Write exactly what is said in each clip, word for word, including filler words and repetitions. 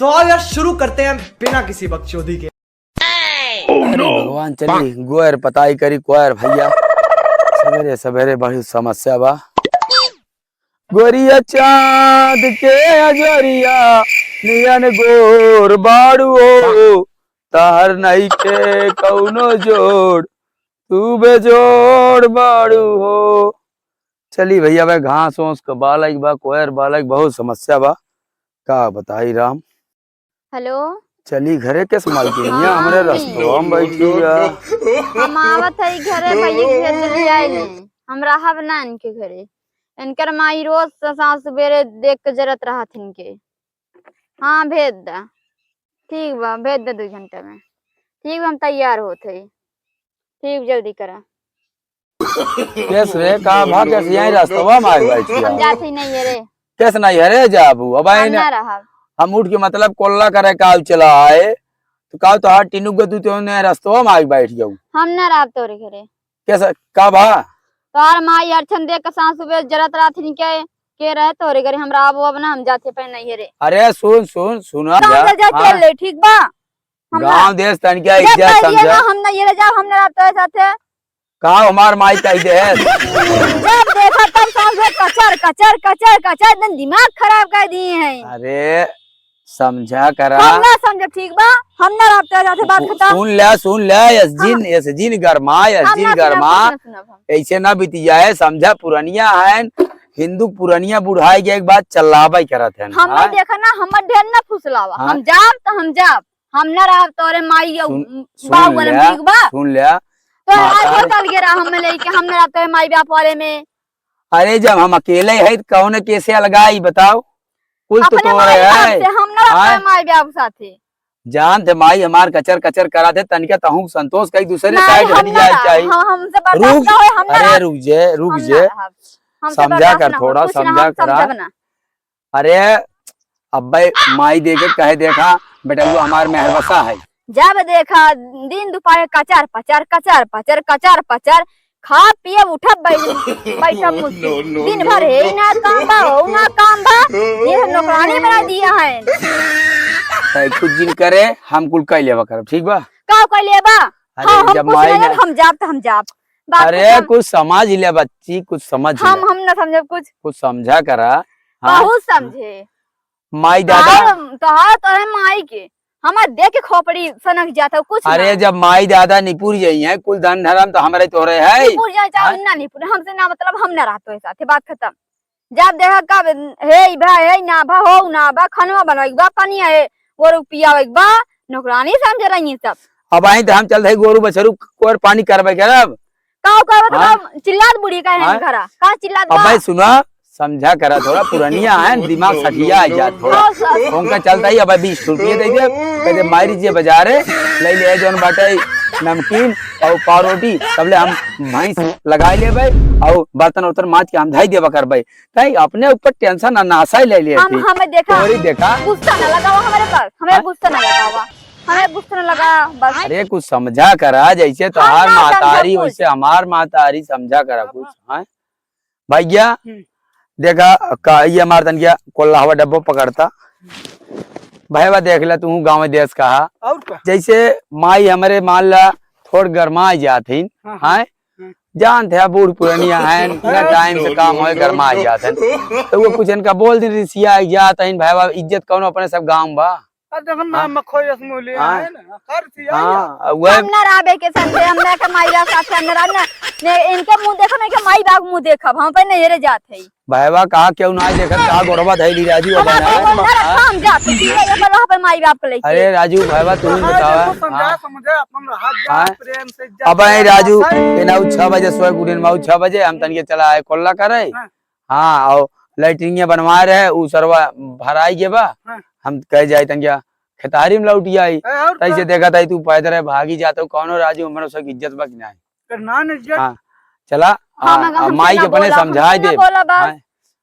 तो आओ यार, शुरू करते हैं बिना किसी बकचोदी के। अरे भगवान, चली गोयर पताई करी कोयर भैया। सवेरे सवेरे बड़ी समस्या बा। गोरिया चाँद के अजोरिया नियन गोर बाड़ू हो, तहर नइखे कउनो जोड़, तू बेजोड़ बाड़ू हो। चली भैया, भाई घास ओस क बालक बा, कोयर बालक, बहुत समस्या बा, का बताई राम। हेलो। चली घरे के संभाल के, यहाँ हमरे हाँ। रस्तवा में बैठी बा। हम आवत हई घरे, भैया के भेज लिया ने। हम रहब ना इनके घरे। इनकर माई रोज स-, साँझ सुबेरे देख के जरत रहत इनके। हाँ, भेज दा। ठीक बा, भेज दे दू घंटा में। ठीक बा, हम तैयार होत हई। ठीक, जल्दी करा। केस रे, का भा, केस यहीं रस्तवा में आइ बैठी हम है? जात ही नहीं है रे। केस नहीं है रे, जाबू? अब हम आइन ना रहब। हम उठ के मतलब कोल्ला करे का चला आए, तो का तोहार टीनू के तू तो ने रस्तवा में आइ बैठ जाऊ? हम ना रहब तोरे घरे। केस, का भा? तोहार माई अरछन देख के साँझ सुबह जरत रहथिन के, के रहे तोरे घरे, हम रहब अब ना, हम जाते पे नहीं है रे। अरे सुन, सुन, सुना गाँव जा। ले जा, हाँ। चल ले, ठीक बा? हम ना गाँव देश तन क्या जब इज्जत कह दिए समझा। ना, हम ना ये ले जाओ, हम ना रहब तोरे साथे। का हमार माई कह दे है? जब देखा तब समझे कचर, कचर, कचर, कचर, एकदम दिमाग खराब कर दिए हैं। अरे समझा करा। हम ना समझे, ठीक बा? हम ना रहब तोरे साथे, बात सु-, खत्म। सुन ले, सुन ले, यस हाँ। जिन, यस जिन गरमा, यस हम जिन ना सुनब, गरमा। हम ना सुनब हम। ऐसे ना बीती जाए, समझा पुरनिया है, हिंदू पुरनिया बुढ़ाई के एक बात चलावे करत है। हम हाँ? देखा ना, हमर ढेर ना फुसलावा। हाँ? हम जाब तो हम जाब। हम ना रहब तोरे माई अउ सुन, सुन बाबू वाला ले, ठीक बा? सुन ले। तो आज माता होटल गे रहा हम लेके, हम ना रहब तोरे माई बाप वाले में। अरे जब हम अकेले है तो कौन कैसे अलगाई बताओ? कुल तो अपने तोरे माई बाप है। से, हम ना रहब हाँ? तोरे माई बाप साथे। जान थे माई हमार कचर कचर करा थे, तनिका तहूँ संतोष कई दूसरे नहीं, साइड हम हट ना जाए रहब। चाहिए। हम, हमसे बर्दाश्त रुक, ना होए, हम ना अरे रहब। रुक जे, रुक हम ना जे। रहब। हमसे समझा बर्दाश्त कर ना होए, थोड़ा, कुछ ना, समझा हम करा। समझब ना। अरे, अब्बे माई देखे कहे, "देखा, बेटउआ हमार मेहरबसा है।" जब देखा, दिन दुपहर कचर पचर, कचर पचर, कचर पचर, खा पिए उठब, बैठ-, बैठब मुश्किल। No, no, दिन भर no, हे no। ना काम बा, हो ना काम बा, ये नौकरानी बना दिया है। तै कुछ जिन करे, हम कुल कह लेबा करब, ठीक बा? का कह लेबा? अरे, हाँ, हम जब कुछ माई नहीं ना करब, हम जाब त हम जाब। बात अरे, खत्म। कुछ समझ ले बच्ची, कुछ समझ हम, ले। हम ना समझब कुछ। कुछ समझा करा। हाँ? बहुत समझे। माई दादा। तोहार, तोहार, तोहरे माई के। हमार देख के खोपड़ी सनक जात है, कुछ अरे, ना। जब माई दादा निपुर जाई हैं, कुल धन धर्म तो हमरे तोहरे है। निपुर जाए, चाहे हाँ? ना निपुर, हमसे ना मतलब, हम ना रहब तोहरे साथे, बात खत्म। जब देखा कब, हे ई भा, हे ई ना भा, हो ना भा, खनवा बनवाई बा, पनिया है, वो रुपया बा, नौकरानी समझ रही सब। अब आई तो हम चल रहे गोरू बछरू कोर पानी करबे करब। का करबे तो हाँ? का चिल्लात बुढ़ी का है हाँ? घरा? का चिल्लात अब बा? भाई सुना, समझा करा थोड़ा, पुरनिया है, दिमाग सठिया आ जात थोड़ा। हाँ, सर। उनका चलता ही अब बीस रुपये दे दे, कहते मारी जे बाजारे, ले ले जौन बाटे नमकीन और पाव रोटी, तबले हम भैंस लगाई लेबे और बर्तन उर्तन माज के हम धई देबा करबे। तई अपने ऊपर टेंशन ना नासा ही ले ले हम, थी। हमें देखा, तोरी देखा। गुस्सा ना लगावा हमारे पर, हमें हाँ? गुस्सा ना लगावा, हमें गुस्सा ना लगा, बस। अरे कुछ समझा करा, जैसे हम तोहार ना समझब मातारी कुछ। वैसे हमार मातारी, समझा करा कुछ, हाँ? भैया, हम्म। देखा, का, ये हमार तन क्या कोल्ला हवा डब्बो पकड़ता। भैया देख ला, तू गाँव देश का हा। और का? जैसे माई हमरे मान ला थोड़ गरमाई जात हिन, हाँ, हाँ। हाँ? हाँ। जानत है, बूढ़ पुरनिया हैं, ना हाँ। टाइम से काम होए, गरमाई जात हैं। तो वो कुछ इनका बोल दिन रिसिया जात हैं, भैया इज्जत कौन अपने सब गाँव बा। अब देखो ना, हाँ। मखोई असमूली हाँ। है ना, कर थी, हाँ, आई अब वह हम ना रहबे के साथे, हम ना के माई बाप साथे, हम ना रहब ना। ने इनके मुँह देखब, इनके माई बाप मुँह देखब, हम पे नहीं रे जात है। भैया कहा क्यों ना देखत, कहा गोड़वा धैली राजू अब हमार ना। गोड़वा ना रखा, हम जात है, ठीक है, ये बोलो अपन माई बाप को लेके। अरे राजू, भैया तू ही हाँ, बतावा। देखो, समझा, हाँ। समझा, अपन रहा जा, हाँ। प्रेम से इज्जत अब आए से राजू, भाषा। ये ना छह बजे सोए के उठे, माऊ छह बजे, हम तनिके चला आए कोल्ला करे। हाँ। हाँ, और लैट्रिनिया बनवाए रहे, उ सरवा भराई गे बा। हाँ। हम कह जाए तनिया खेतारी में लौट आई। ए, और तैसे का? देखा ताई तू पैदल है, भागी जात हो, कौनो राजू हमरो सब इज्जत बा कि नहीं? कर ना इज्जत। हाँ, चला, हाँ, आ, मगर आ, हमसे माई ना के अपने बोला, समझाए हमसे ना दे। बोला बस। हाँ।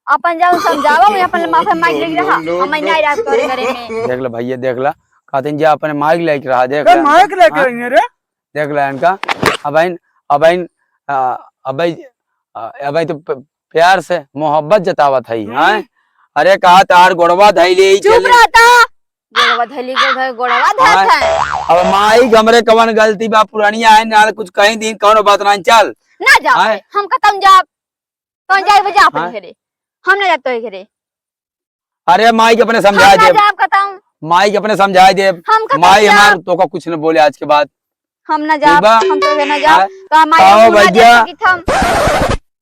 अपन जाओ समझावा, मैं अपन माफी मांग ले रहा। No, no, हम नहीं रहा तोरे घरे में। देख ले भैया, देख ला, कहते हैं, "जा अपने माइक लेके रहा, देख ए, ले।" माइक लेके हाँ? रही है रे। देख ले इनका, अब इन, अब इन, आ, अब इन, आ, अब इन तो प-, प्यार से मोहब्बत जतावत है, हम्म। हैं? अरे कहा तार गोड़वा धैले ही चुप चले। रहता। गोड़वा धइली, गोड़वा, गोड़वा धरत है। अब माई के हमरे कवन गलती बा, पुरनिया है, नाल कुछ कहीं दिन कौनो बात ना, चल। ना जाओ, आए। हम कतम जाब, कौन जाइब जा अपने आए। घरे, हम ना जाब तोरे घरे। अरे माई के अपने हम समझाए ना देब। जाब कतम। माई के अपने समझाए देब। हम कतम माई जाब। हमार तोका कुछ न बोले आज के बाद। हम ना ठीक जाब, बा? हम तो ना जाब। आए। तो हमारे आओ मुंह ना देख भैया। सकित हम।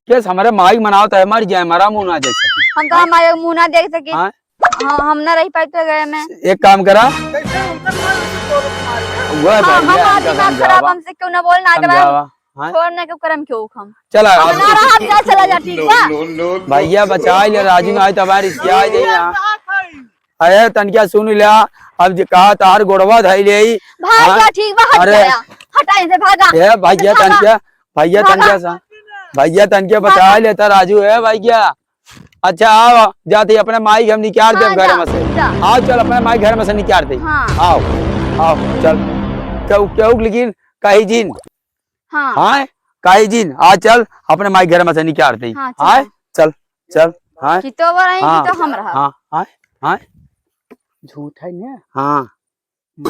केस हमारे माई मनाओ तो हमारी जाए, हमारा मुंह ना देख सकी। हम तो हमारे मुंह ना देख सकी। हाँ। हाँ, हम ना रह पाए तो गए में। एक काम करा। कैसे उनका मार, उनकी दौलत मार। वह हाँ, भैया, हमारा इनका दिमाग खराब, समझावा। हमसे क्यों ना बोल ना करा। समझावा। हाँ। छोड़ ना क्यों करम क्यों हम। चला, हम अब ना रहा, जा चला जा, ठीक बा? भैया बचा ले, राजू ना आए तो हमारी सिया जाए यहाँ। अरे तनकिया सुन लिया, अब जे कहा तार गोड़वा धई ले। भाग हाँ? जा, ठीक बा, हट अरे। गया। हटा इनसे, भागा। ए भैया भागा। तनकिया, भैया भागा। तनकिया सा, भैया तनकिया बचा भागा। लेता राजू, ए भैया। अच्छा, आओ, जाते ही अपने माई के हम निकाल देब हाँ, घर जा, में से। जा। आओ, चल, अपने माई घर में से निकाल दे। हाँ। आओ, आओ, चल। केहू, केहू, लेकिन कही जिन। हाँ। हाँ, कही जिन, आ चल, अपने माई घर में से निकाल दे। हाँ, चल। हाँ, चल, चल, हाँ। कि तो वो रही, हाँ, कि तो हम रहा। हाँ, हाँ, हाँ। झूठ है ना? हाँ। No,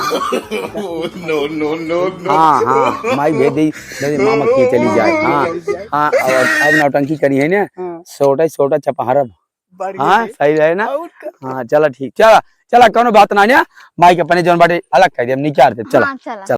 no, no, no। हाँ, हाँ, माई भेज दे, भेज दे, मामा के चली जाए। हाँ, हाँ, अब, अब नौटंकी करी है ना, हाँ। सोटा, सोटा चपहरब। बढ़िया हाँ, है। सही रहे ना? और का? हाँ, चला ठीक, चला, चला, कौनो बात ना, ना, माई के अपने जौन बाटे अलग कर दे, हम निकाल दे, चला, हाँ, चला। चला।